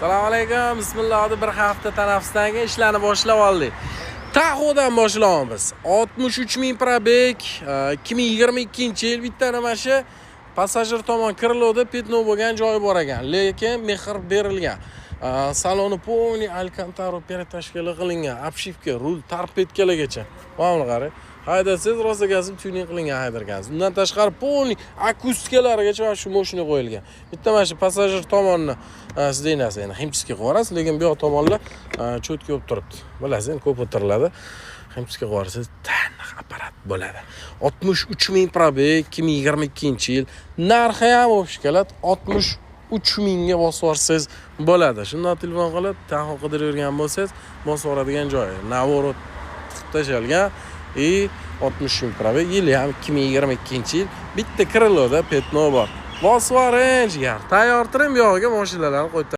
Assalomu alaykum. Bismillah, bir hafta tanaffusdan keyin ishlarni boshlab oldik. Tahoe'dan boshlaymiz. 63 ming пробег, 2022-yil. Bitta mana shu passajir tomon крыло da пятно bo'lgan joyi bor ekan, lekin mehr berilgan. Saloni полный алькантара, перетяжка lar qilingan, обшивка, rul торпедка largacha. Mana buni qarang. Haydasangiz, rosa gazib tuning qilingan haydarkansiz. Undan tashqari, полный akustikalarigacha mana shu mashina qo'yilgan. Bitta mana shu passajir tomonni сиденья si endi химчистка qilib yuborasiz, lekin bu yoq tomonlar cho'tka bo'lib turibdi. Bilasiz, endi ko'p o'tiriladi. Химчистка qilib yuborsangiz, taniq apparat bo'ladi. 63 ming пробег, 2022-yil. Narxi ham общий 63 mingga bosib yuborsangiz bo'ladi. Shundan telefon qilib, Tahoe qidirib yurgan bo'lsangiz, bosib yuboradigan joyi. Наворот qilib tashalgan и 60 ming пробег, yili ham 2022-yil. Bitta крыло da пятно bor. Bosib yuboring, jigar. Tayyor turing, bu yog'iga mashinalarni qo'yib.